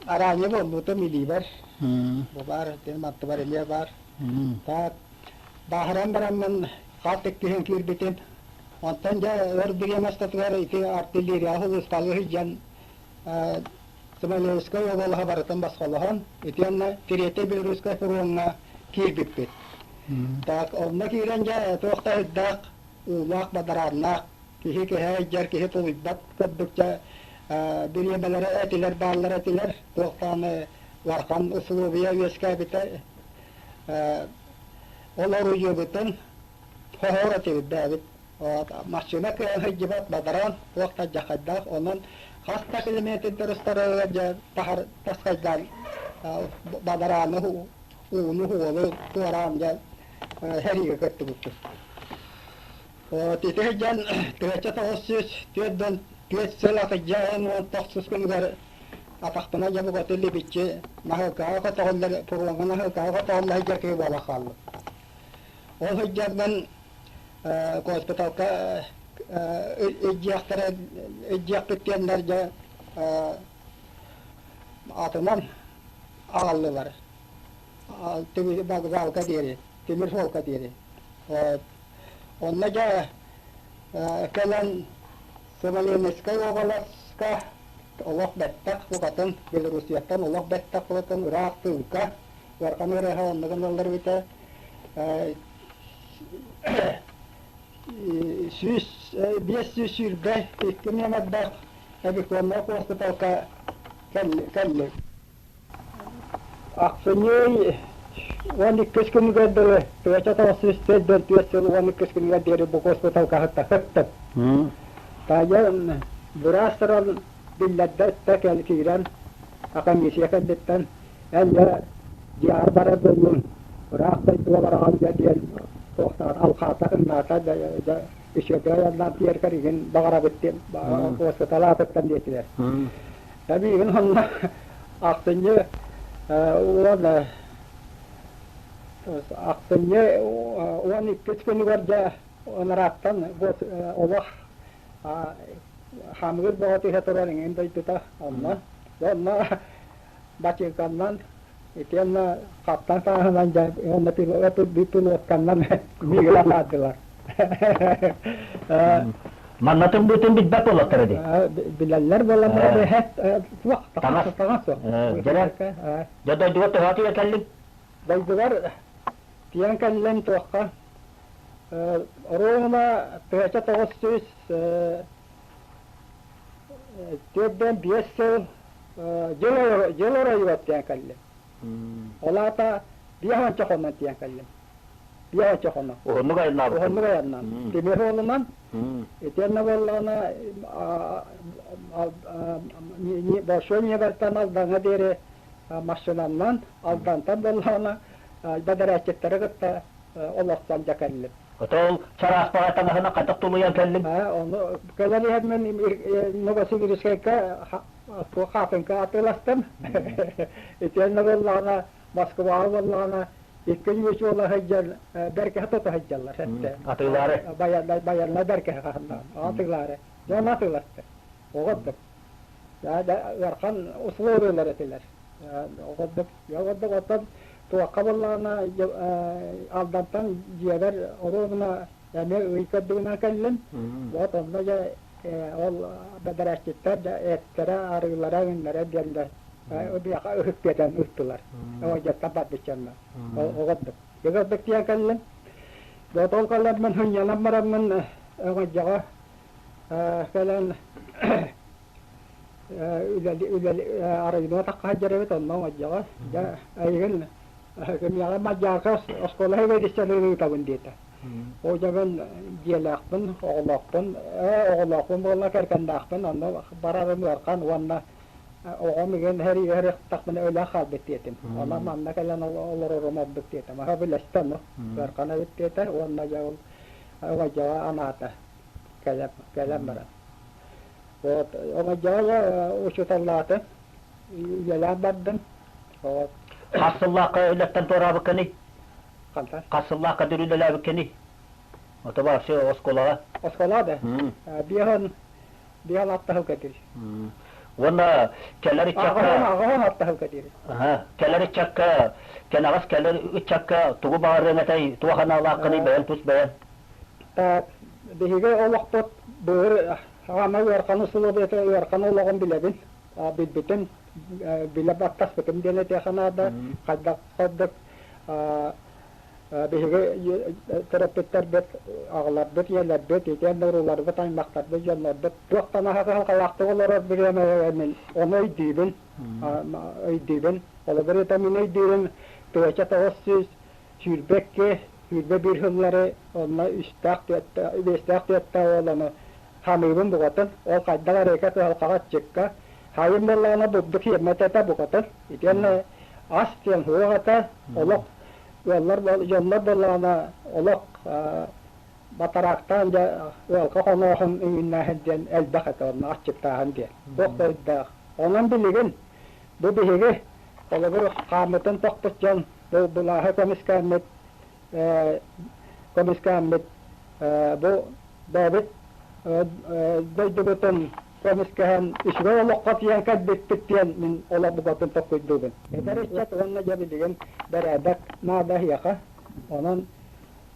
араанньы буолбутум илиибэр. Бу баар, итин аттыбар эмиэ баар. Так, бааһыран бараммын хат иккиһин киирбитим. Онтон дьэ өр бириэмэ устатыгар ити артиллерияҕа сулууспалыы сылдьан Смоленскай уобалаһа барытын босхолоһон, итиэннэ Третьей Белорусскай фроҥҥа киирбиппит. Так, онно киирэн дьэ туох да ыйдаах, уулаах, бадарааннаах, киһи киһи ыйдьар, киһи тулуйбат курдук дьэ бириэмэлэрэ этилэр, бааллар этилэр. Туох даҕаны улахан усулуобуйа үөскээбитэ. Ол оруйуобутун хоһоор этибит бэйэбит. Массыына кыайан сылдьыбат, бадаран, туох да дьахайдаах, онон хас да километрдар устарыгар дьэ таһар таскайдаан бадарааны ууну уолу туораан дьэ сэриигэ кыттыбыппыт. Ити сылдьан 1994 сыл атырдьаҕын уон тохсус күнүгэр атахпына дьэ букатын либиччи наһыылкаҕа көтөҕүллэр, фроҥҥа наһыылкаҕа көтөҕүллэ сылдьар киһи буола хааллым. Ол сылдьарбын госпиталга илдьиэхтэрэ илдьиэхпит диэннэр дьэ атынан аҕаллылар вокзалга диэри тимир суолга диэри онно дьэ кэлэн Смоленскай уобаласка олох бэттэх букатын Белоруссияттан олох бэттэх букатын ыраах тыылга ыарахан ыарыһа онно гыналлар эбитэ 522 номердаах авиационнай госпиталга кэлли. Ахсынньы уон иккис күнүгэр дылы тыача тоҕус төрт түөрт сыл уон иккис күнүгэр диэри бу госпиталга сыттым. Таайа быраастаран биллэрдэ кэл киирэн, комиссия кэнниттэн эн дьэ дьиэҕэр барар буоллуҥ, ыраах дойдуга бараҕын дьэ диэн туохтаах алхаата ыннаата дьэ үчүгэй айаннаан тиэркэр игин баҕарабыт диэн госпитал аатыттан диэтилэр. Эбиигин онно ахсынньы уон ахсынньы уон иккис күнүгэр дьэ ынарааттан олох хамыыр бөҕө түһэ турар иҥин дойдута онно онно бачыыканнан итиэннэ хаттан сааһынан дьэ уонна пилотканнан миигин атаардылар. Маннатын быытын билбэт буоллахтара дии. Билэллэр буолан баран суох таҥас таҥас суох. Дьэ дойдуга төһө тиийэн кэллиҥ? Дойдугар тиийэн кэллим туохха Оруоһуна тыһыынча тоҕус сүүс төрдүөн биэс сыл. Дьыл оройугар тиийэн кэллим. Ол аата биэс хонон тиийэн кэллим. Биэс хонон. Уһуннук айаннаабыт. Уһуннук айаннаан. Тимир суолунан итиэннэ буоллаҕына Большой Невертан Алдаҥҥа диэри массыынаннан, Алдантан буоллаҕына бэдэрээччиттэри кытта олохтон дьэ кэллим. Отол чарааспаҕа таҥаһына хайдах тулуйан кэллиҥ? Ону кэлэн иһэрмин Новосибирскайга хаатыҥка атыыластым. Итиэннэ буоллаҕына Москваҕа буоллаҕына икки үс уола сылдьан бэркэһэ тута сылдьаллар. Атыылаары. Байыаннай бэркэһэ хаһыннаҕын. Атыылаары. Дьон атыыласты. Оҕордук. Ыарахан условиялар этилэр. Оҕордук. Оҕордук оттон туохха буоллаҕына Алдантан дьиэбэр оруобуна эмиэ ый көрдүгүнэн кэллим. Вот онно дьэ ол бэдэрээччиттэр эттэрэ, арыылара, өҥнөрө диэннэр биэхэ ыһыктыатан ыттылар. Дьаттан барбыччанна. Оҕордук. Дьыгырдык диэн кэллим. Вот ол кэлэммин хынньанан бараммын өҥөдьөҕө кэлэн арыйдыма тахха сылдьар эбит онно оҥодьоҕо дьэ эйигин кимиэхэ мадьаарка оскуола сэбиэдиссэни ыытабын диэтэ ол дьэ мин дьиэлээхпин оҕолоохпун оҕолоохпун буолла кэргэннээхпин онно барарым ыарахан уонна оҕом игин һэриэхтахпына өлө хаалбыт диэтим онон манна кэлэн олорорум ордук диэтим аха билэстэ ону ыарахан эбит диэтэ уонна дьэ ол оҥодьоҕо анаата кэлэн кэлэн баран Вот, оҥодьоҕо учууталлаатым, үлэлээн бардым. Вот. Хас сыллаахха үлэттэн туораабыккыный? Хантан? Хас сыллаахха дүр үлэлээбиккиний? Ото вообще оскуолаҕа. Оскуола да? Биэһэн биэһэн аттаһыл кэтир. Уонна кэлэр ыччакка Аҕаһын аттаһыл кэтир. Кэлэр ыччакка, кэнэҕэс кэлэр ыччакка тугу баҕарыаҥ этэй, туох аналааххыный бэйэн тус бэйэн? Так, биһиги олохпут быыр Аҕам ыарахан усулуобуйата ыарахан олоҕун билэбин, билбитим, билэ баттаспытым диэн этиэххэ наада. Хайдах курдук биһиги төрөппүттэрбит, аҕаларбыт, ийэлэрбит, итиэннэ урууларбыт, аймахтарбыт, дьоннорбут туохтан аһаҕас олорор бириэмэ мин ону өйдүүбүн, өйдүүбүн. Холобур, это мин өйдүүрүм 1922, 21 сыллары онно үстээх, биэстээх, түөртээх уол ону ханыыбын букатын, ол хайдах эрэйгэ кыһалҕаҕа аччыкка, хайым буоллаҕына бурдук сиэммэт этэ букатын, итиэннэ ас диэн суох этэ, олох ыаллар дьоннор буоллаҕына олох батараактаан дьэ ыалга хонооһун иҥиннээһин диэн элбэх этэ онно аччыктааһын диэн туох да өйдөөх. Онон билигин бу биһиги холобур хааммытын тохпут дьон бу былааһы көмүскээммит көмүскээммит бу бэйэбит дойдубутун көмүскэһэн үчүгэй олоххо тиийэн кэлбиппит диэн мин олох букатын толкуйдуубун. Эдэр ыччат уонна дьэ билигин бэрээдэк наада эһиэхэ. Онон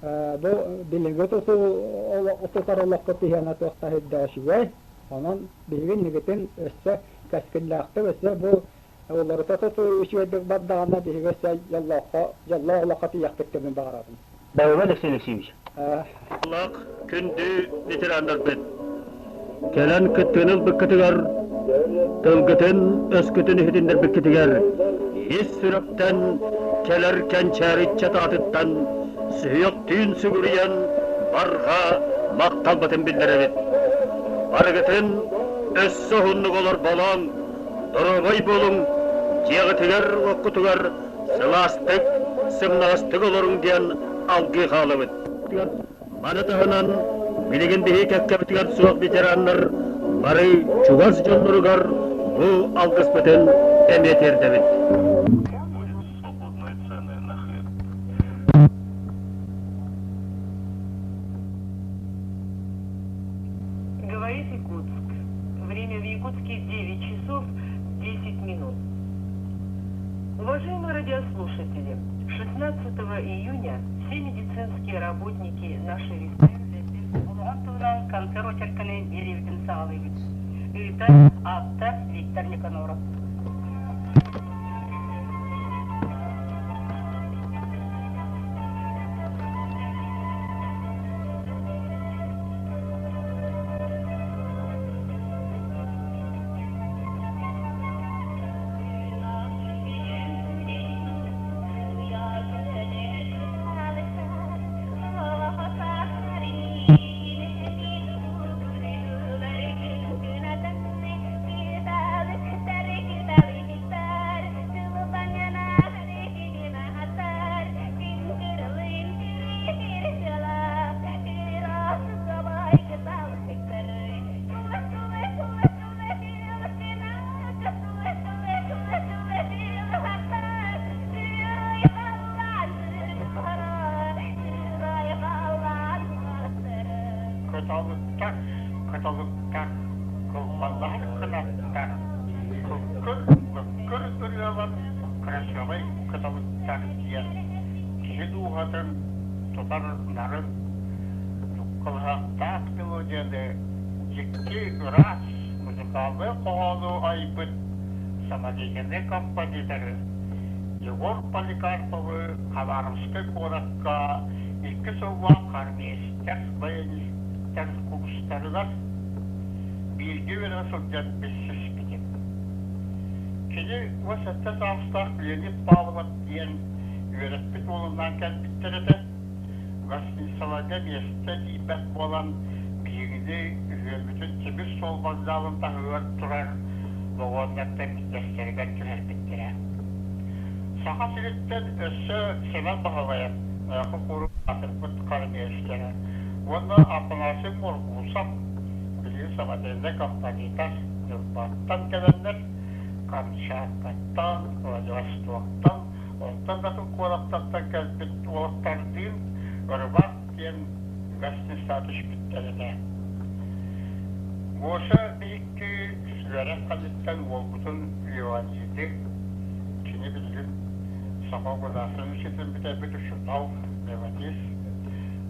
бу билиҥҥи тутуу тутар олоххо тиһиэнэ туох да үрдээх үчүгэй. Онон биһиги инникитин өссө кэскиллээхтик өссө бу уларыта тутуу үчүгэйдик бардаҕына биһиги өссө дьоллооххо дьоллоох олоххо тиийиэхпит диэн баҕарабын. Баһылай Алексей Алексеевич. Лаах күндү ветераннарбыт, кэлэн кыттыыны ылбыккытыгар, тылгытын, өскүтүн иһитиннэрбиккитигэр ис сүрэхтэн кэлэр кэнчээри ыччат аатыттан сүһүөхтүүн сүгүрүйэн барҕа махталбытын биллэрэбит. Барыгытын өссө уһуннук олорболоон, доруобай буолуҥ, дьиэҕитигэр-уоккутугар сылаастык, сымнаҕастык олоруҥ диэн алгыы хаалабыт. Маны таһынан, билигин биһи кэккэбитигэр суох ветераннар бары чугас дьонноругар бу алгыспытын эмиэ тиэрдэбит. Говорит Якутск. Время в Якутске 9 часов 10 минут. Уважаемые радиослушатели, 16 июня все медицинские работники нашей республики Улахан концерт очерканы биэриэбитин саҕалыыбыт. Ыытар ааптар Виктор Никаноров. кыталыктар, кылбаллаһар кынаттар, кылкыр, лыккыр ырыалар, кырасыабай кыталыктар диэн киһи дууһатын тутар нарын, ньуккалыһахтаах мелодияны дьикти ыраас музыкальнай хоһоону айбыт самодеятельнай композиторы Егор Поликарповы Хабаровскай куоракка икки сыллаах армейскай баянистар курстарыгар бииргэ үөрэнэ сылдьан билсиспитим. Кини 17 саастаах Леонид Павлов диэн үөрэппит уолунаан кэлбиттэр этэ. Гостиницаларга миэстэ тиийбэт буолан, биһигини үһүөммүтүн тимир суол вокзалын таһыгар турар вагоннартан биирдэстэригэр түһэрбиттэрэ. Саха сириттэн өссө Сэмэн Баһылайап Найахы куорат аатырбыт хормейстера уонна Афанасий Моргусов билигин самодельнай компанията Ньурбаттан кэлэннэр Камчаткаттан, Владивостоктан, онтон да атын куораттартан кэлбит уолаттардыын Рыбак диэн гостиницаҕа түспүттэр этэ. Гоша биһикки үөрэх кэнниттэн уолбутун Леониды, кини билигин Саха государственнай институтун бүтэрбит учуутал, мелодист,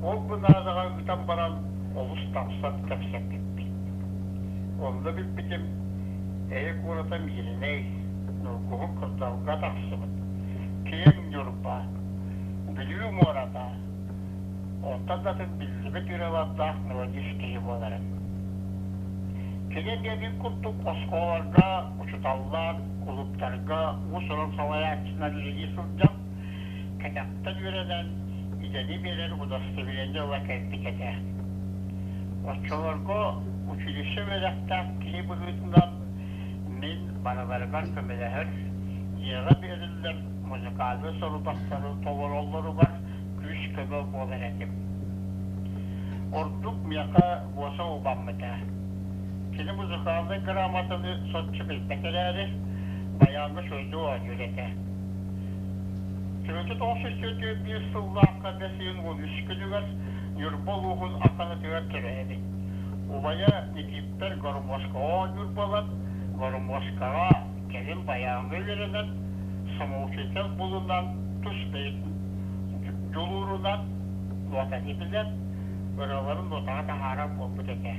ол бынаадаҕа ыытан баран олус тапсан кэпсэппиппит. Онно билбитим, Эйэ куората Мииринэй, Ньургуһун кырдалга тахсыбыт, киэҥ Ньурба, Бүлүү муората, онтон да атын биллибит ырыалардаах мелодист киһи буоларын. Кини эмиэ курдук оскуолаларга учууталлар, кулууптарга уус-уран салайааччынан үлэлии сылдьан, кэтэхтэн үөрэнэн, идэни биэрэр удостоверение ыла кэлбит этэ. Оччолорго училище үөрэхтээх киһи быһыытынан мин барыларыгар көмөлөһөр, дьиэҕэ биэриллэр музыкальнай сорудахтары толороллоругар күүс-көмө буолар этим. Ордук миэхэ Гоша убаммыта. Кини музыкальнай грамотаны соччо билбэт эрээри, байааҥҥа суруйуу оонньуур этэ. 1941 сыллаахха бэс ыйын 13 күнүгэр Ньурба улууһун Аканатыгар төрөөбүт. Убайа Никииппэр гармошкаҕа оонньуур буолан, гармошкаҕа кэлин байааҥҥа үөрэнэн, самоучитель булунан, тус бэйэтин дьулуурунан нуотаны билэн, ырыаларын нуотаҕа таһаарар буолбут этэ.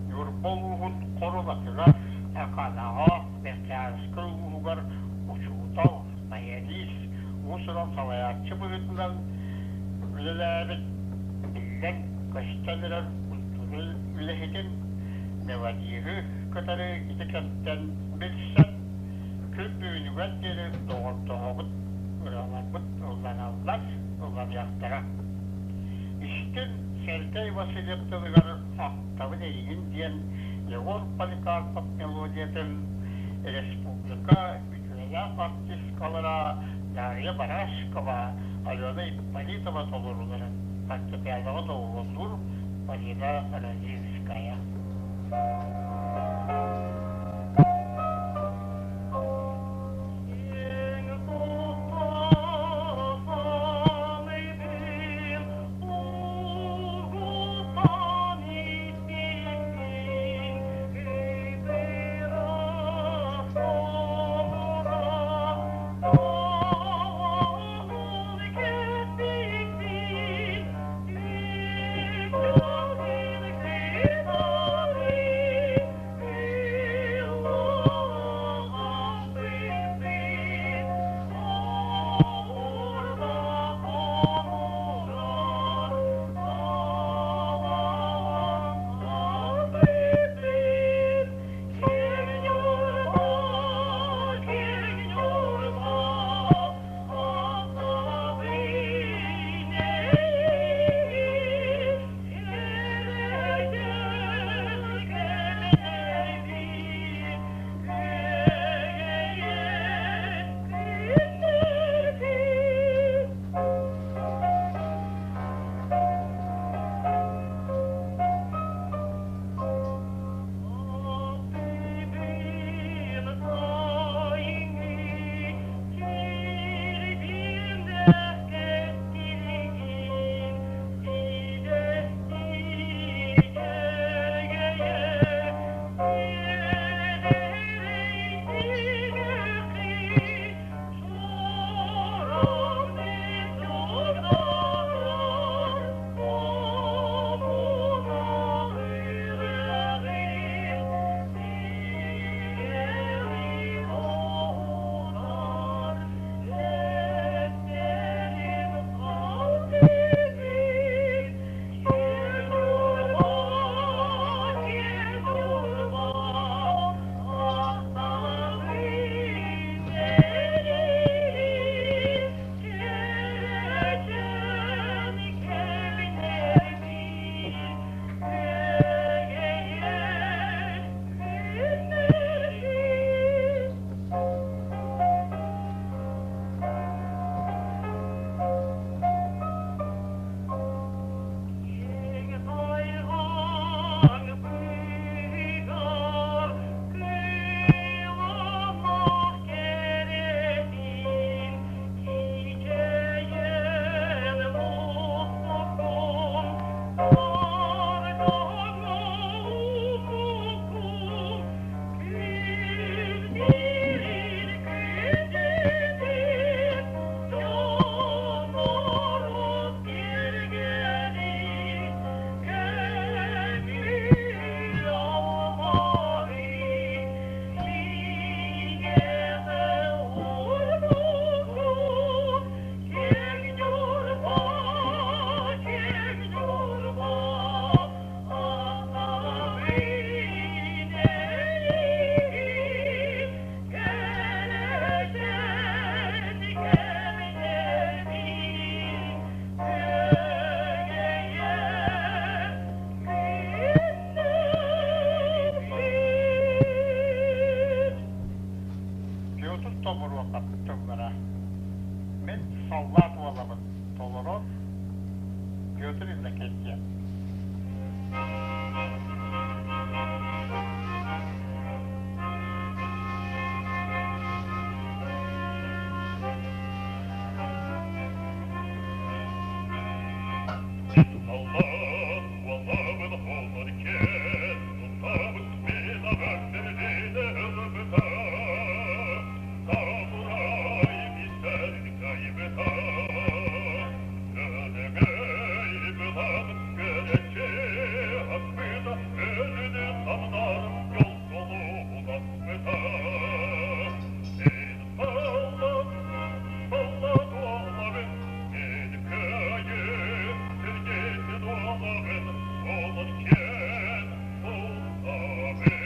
Ньурба улууһун Хорулатыгар, Аканаҕа, Верхоянскай улууһугар учуутал, баянист, уус-уран салайааччы быһыытынан үлэлээбит, биллэн-көстөн эрэр культура үлэһитин, мелодиһы кытары ити кэмтэн билсэн, күн бүгүнүгэр диэри доҕордоһобут, ырыаларбыт ылланаллар, ылланыахтара. Истин Сергей Васильев тылыгар «Ахтабын эйигин» диэн Егор Поликарпов мелодиятын республика үтүөлээх артисткалара Дарья Барашкова, Алена Ипполитова толорууларын фортепианоҕа доҕуһуоллуур Полина Розинская. Тобуруокап тыллара. Мин саллаат уолабын толорор Петр Иннокентьев. Саллаат уолабын хонор киэн туттабыт мин аҕам бэрдинэ ылбыта. Самурай мистерин кайбыта, Өрөгөй былаҕын көрөччү аспыта, Өлүнү самнарым жол жолун аспыта. Мен саллаат, саллаат уолабын, мен кыайыы сэргэтин уолабын, Онон киэн туттабын.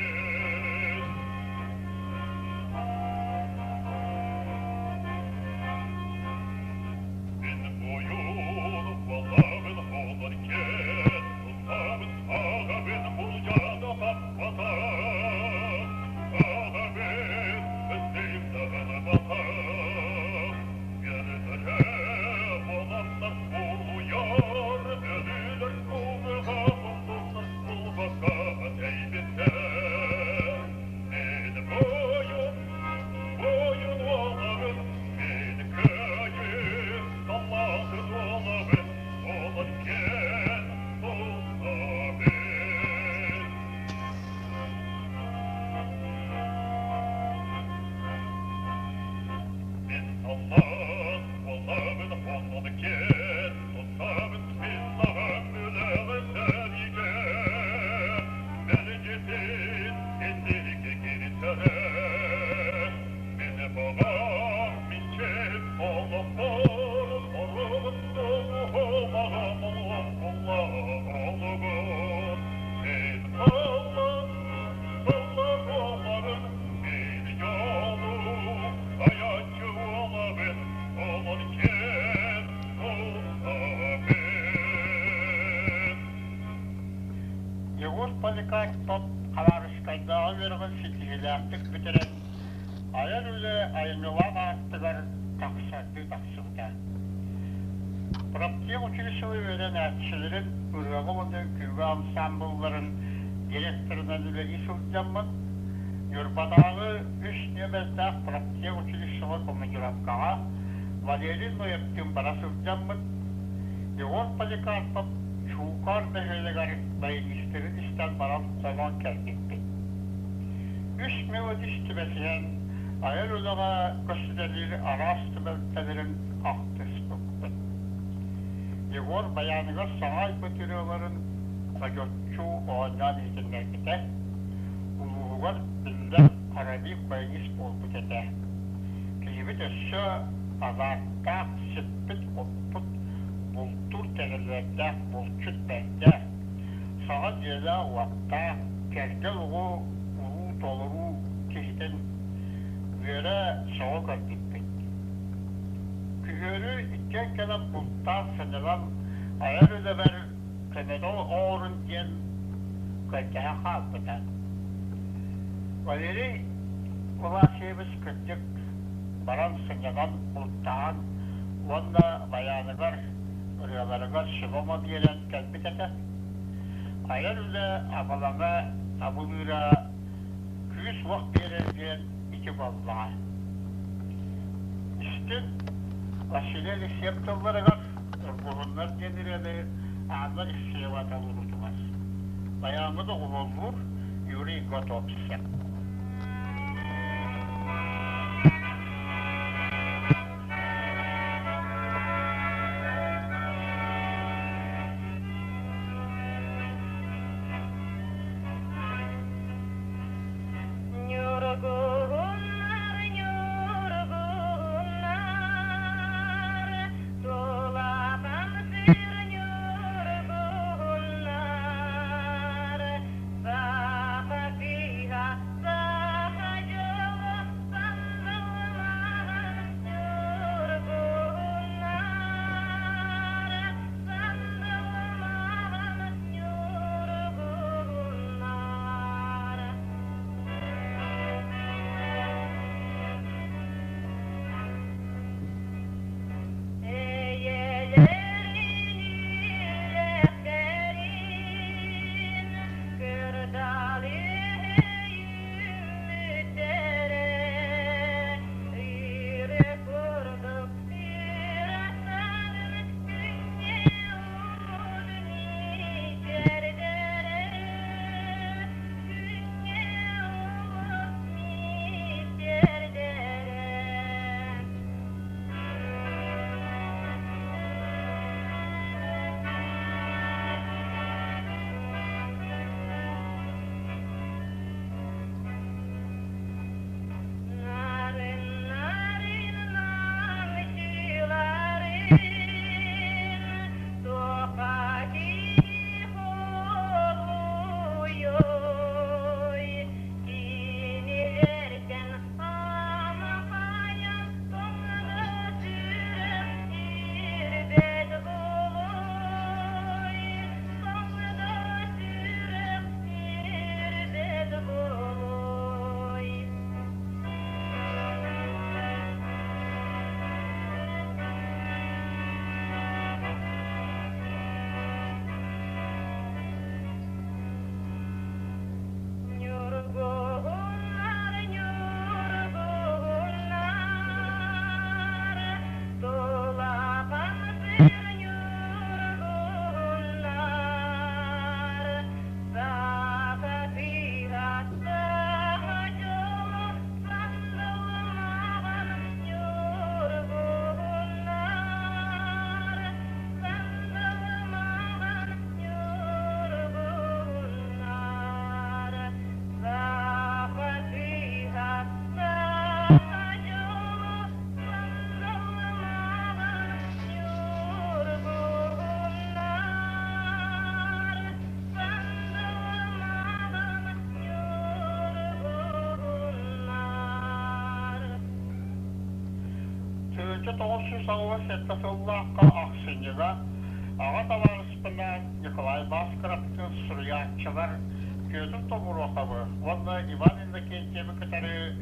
Мин буойун уолабын хонор киэн туттабын, Аҕабын булдьаана таппата, Аҕабын өстөйүм даҕалабата. Үөрэтэрэ буоланнар улуйар өлүүлэр кумуга куллуннар булбакка тэйбиттэр. Мин буойун, буойун уолабын, мин кыайыы саллаатын уолабын, онон киэн туттабын. Мин саллаат уолабын онон киэн туттабын, мин аҕам үлэҕэ сэриигэ бэргитин инники киирсэрэ. Мин баҕам, мин чип олохпор соругун туһумаҕам олугун. Мин саллаат, саллаат уолабын, мин дьолу айааччы уолабын, онон киэн туттабын. Егор Поликарпов Хабаровскайдааҕы үөрэҕин ситиһиилээхтик бүтэрэн, айар үлэ айымньылаах аартыгар тахсардыы тахсыбыта. Профтех училищеҕа үөрэнээччилэрин ырыаҕа уонна үҥкүүгэ ансаамбылларын директорынан үлэлии сылдьаммын, Ньурбатааҕы үс нүөмэрдээх профтех училищеҕа командировкаҕа Валерий Ноевтыын бара сылдьаммыт, Егор Поликарпов Чуукаар бөһүөлэгэр баянистарын истэн баран хонон кэлбиппит. Үс мелодист түбэсиһэн айар үлэҕэ көстүтэлиир араас түбэлтэлэрин ахтыспыппыт. Егор баяныгар саҥа айбыт ырыаларын содьоччу оонньоон иһитиннэрбитэ, улууһугар биллэр аравик баянист буолбут этэ. Киһибит өссө азааттаах, сиппит-хоппут, бултуур тэрилэрдээх булчут бэрдэ, саҥа дьиэлээх-уоттаах, кэргэл оҕо уруу толоруу киһитин үөрэ сөҕө көрбүппүт. Күһүөрү иккиэн кэлэн бултаан сынньанан айар үлэбэр көмөнү оҥорун диэн көрдөһөн хаалбыта. Валерий Власьевич кырдьык баран сынньанан бултаан уонна байааныгар, ырыаларыгар сүбэ-ама биэрэн кэлбит этэ. Айар үлэ абалаҥа абылыыра күүс-уох биэрэр диэн ити буоллаҕа. Истин Василий Алексеев тылларыгар Ньургуһуннар диэн ырыаны Анна Алексеева толоруутугар. Байааҥҥа доҕуһуоллуур Юрий Готовцев. Ньургуһуннар, ньургуһуннар, тулатан сир ньургуһуннар, саха кыыһа 987 сыллаахха ахсынньыга аҕа табаарыспынаан Николай Баскаровтыын суруйааччылар Петр Тобуруокабы уонна Иван Иннокентьевы кытары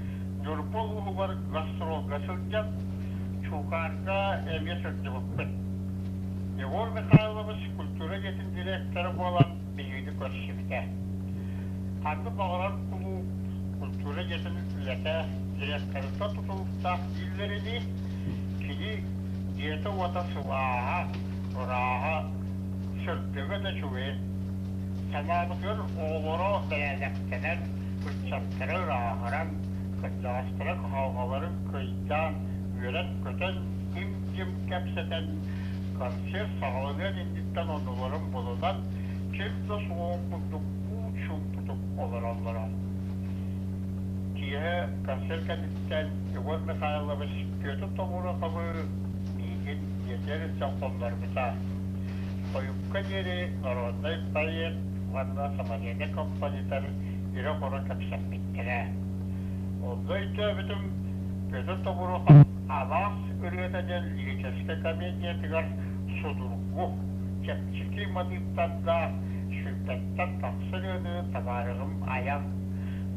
Ньурба улууһугар гастролга сылдьан Чуукаарга эмиэ сылдьыбыппыт. Егор Михайлович культура дьиэтин директора буолан биһигини көрсүбүтэ. Ханнык баҕарар кулууп культура дьиэтин үлэтэ директорыттан тутулуктаах дииллэринии, кини дьиэтэ-уота сылааһа, ырааһа, сырдыга да үчүгэй. Санаабытыгар оҕолоро бэрээдэктэнэн, ыччаттара ырааһыран, кырдьаҕастара кыһалҕаларын кыйдаан, үөрэн-көтөн, им-дьим кэпсэтэн, концерт саҕаланыан инниттэн оннуларын булунан, ким да суоҕун курдук уу чуумпутук олороллоро. Киэһэ концерт кэнниттэн Егор Михайлович Петр Тобуруокабы миигин дьиэтигэр илдьэн хоннорбута. Хойукка диэри народнай поэт уонна самодельнай композитор ирэ-хоро кэпсэппиттэрэ. Онно өйдөөбүтүм Петр Тобуруокап Алаас ырыата диэн лирическэй комедиятыгар судургу, чэпчэки матыыптардаах сүүрбэттэн тахса ырыаны табаарыһым айан,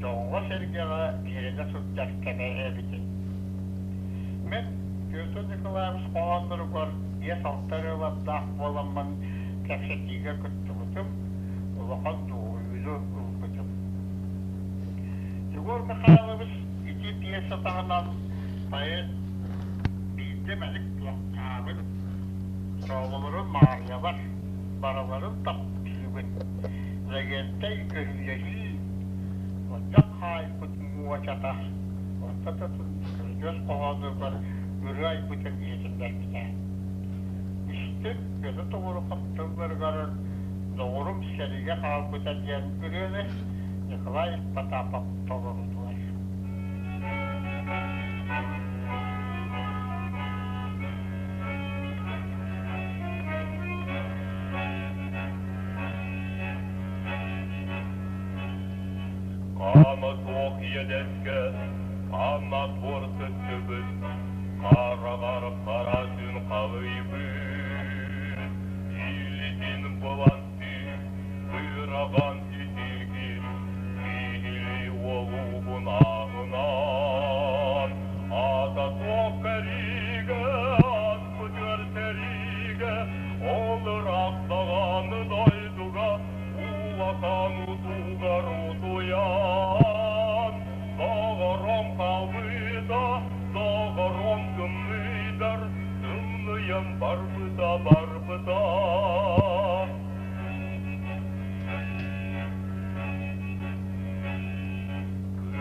дьоҥҥо-сэргэҕэ биһирэнэ сылдьар кэмэ эбитин. Мин Петр Николаевич хоһоонноругар биэс-алта ырыалардаах буоламмын кэпсэтиигэ кыттыбытым, улахан дуоһуйууну ылбытым. Егор Михайлович ити пьеса таһынан поэт биирдэ мэник туохтаабыт, дорооболорун Маарыйабар барыларын таптыыбын, Лэгиэнтэй өрүүлэһии, Онньох хаайбыт муочата, онто да көрүдьүөс хоһоонугар ырыа айбытын иһитиннэрбитэ. Истиҥ көнө тоҕуруһап тылларыгар «Доҕорум сэриигэ хаалбыта» диэн ырыаны Николай Потапов толордулар. Хаама суох иэдэскэ, хаама туор сыттыбыт, хараҕар хара күн халыйбыт, илитин былантыы, быраҕан итиргин, киһили уолугун ааһынан, аата суох кэригэ, аспытыгар сэриигэ. Ыарахан утугар утуйан, Доҕорум хаалбыта, доҕорум тымныйдар, Тымныйан барбыта, барбыта.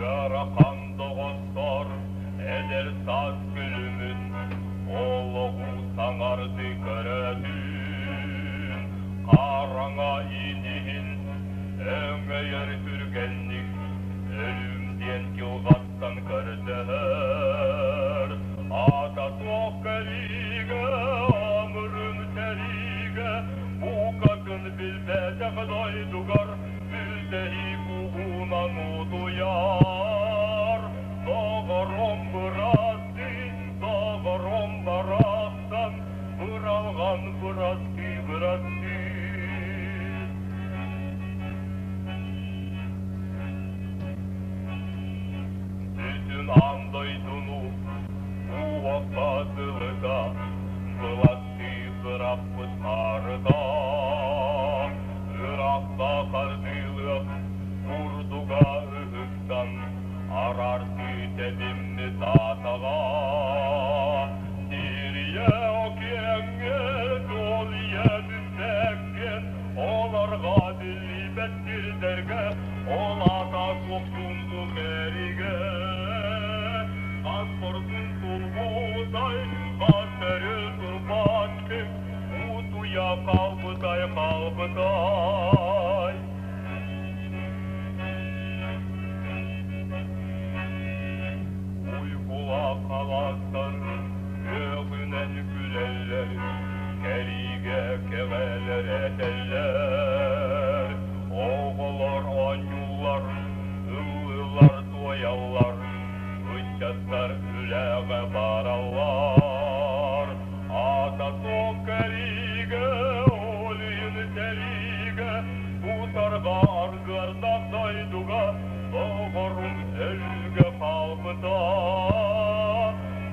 Ыарахан доҕоттор, эдэр саас күлүмүн, Олоҕу саҥардыы көрөтүн, Хараҥа иниһин өҥөйөр түргэнник, Өлүүм диэн дьылҕаттан көрдөһөр. Аата суох кэриигэ, амырыын сэриигэ, Букатын билбэтэх дойдугар Бүтэһик угунан утуйар. Доҕорум бырастыы, доҕорум барахсан, Быралган бырастыы, бырастыы. Бүтүн аан дойдуну уокка сылыта, Былаттыы бырахпыт хаарыта. Ыраахта хардыылыах курдуга ыһыктан, Араарсыы тэбиммит аатаҕа. Сирийэ океаҥҥа дуолуйа бүппэккин, Олорго биллибэт сирдэргэ, Ол аата суохтуҥку кэригэ. Хас хорсун турбутай, хас өрүл турбаттык, Утуйа хаалбытай, хаалбытай. Уйгулаах алаастар үөҕүнэн күлэллэр, кэриигэ кэҕэлэр этэллэр. Оҕолор оонньууллар, ыллыыллар, туойаллар, ыччаттар үлэҕэ бараллар. Аата суох кэриигэ, ол иһин сэриигэ, Тутарга аргыардах дойдуга доҕорум өлүүгэ хаалбыта.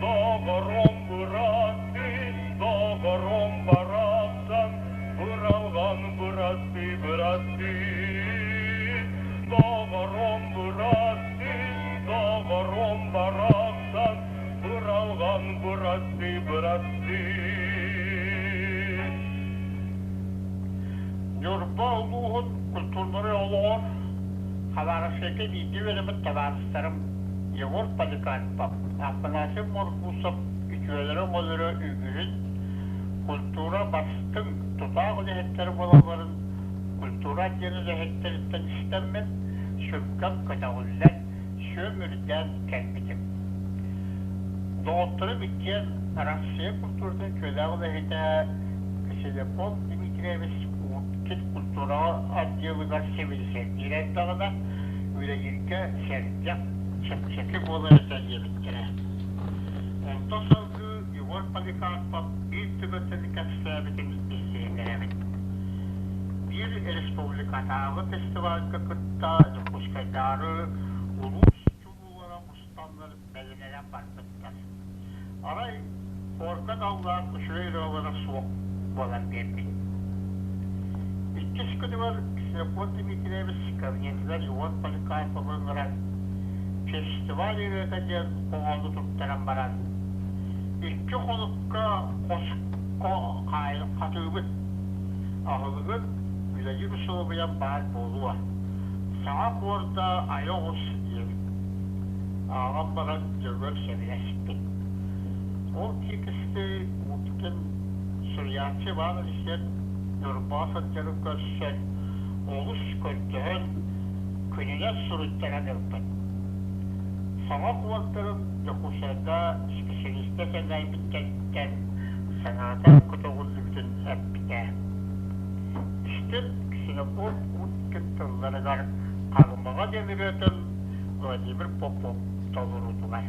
Доҕорум бырастыы, доҕорум барахсан, быралган бырастыы, бырастыы. Доҕорум бырастыы, доҕорум барахсан, быралган бырастыы, бырастыы. Ньурба улууһун культурнай олоҕор Хабаровскайга бииргэ үөрэммит табаарыстарым Егор Поликарпов, Афанасий Моргусов үтүөлэрэ-өҥөлөрө үгүһүн, культура бастыҥ, тутаах үлэһиттэрэ буолалларын культура отделын үлэһиттэриттэн истэммин, сүргэм көтөҕүллэн, сүөм үрдээн кэлбитим. Доҕотторум иккиэн Россия культуратын үтүөлээх үлэһитэ Ксенофонт Дмитриевич Уткин культураҕа отделыгар сэбилисэрдиир эрдэҕинэ, үлэлииргэ сэргэх, чэпчэки буолар этэ диэбиттэрэ. Онтон салгыы Егор Поликарпов биир түбэлтэни кэпсээбитин билсиһиннэрэбин. Биир республикатааҕы фестивальга кытта Дьокуускайдааҕы улуус чулуулара мустаннар бэлэмнэнэн барбыттар. Арай хорга аналлаах үчүгэй ырыалара суох буолан биэрбит. Иккис күнүгэр Ксенофонт Дмитриевич кабинетыгар Егор Поликарповы ыҥыран фестиваль ырыата диэн хоһоону туттаран баран икки хонукка хоско хатыыбыт, аһылыгын үлэлиир усулуобуйам баар буолуо, саҥа куорда айа оҕус диэбит. Ааҕан баран Дьөгүөр сөбүлэспит. Ол тиэкисти Уткин суруйааччы Иван Алексеев Ньурбаҕа сылдьарын көрсөн, олус көрдөһөн, күнүнэн суруйтаран ылбыт. Саҥа куортарын Дьокуускайга специалиста сэнээбиттэриттэн санаата көтөҕүллүбүтүн эппитэ. Истин Ксенофонт Уткин тылларыгар Халымаҕа диэн ырыатын Владимир Попов толоруутугар.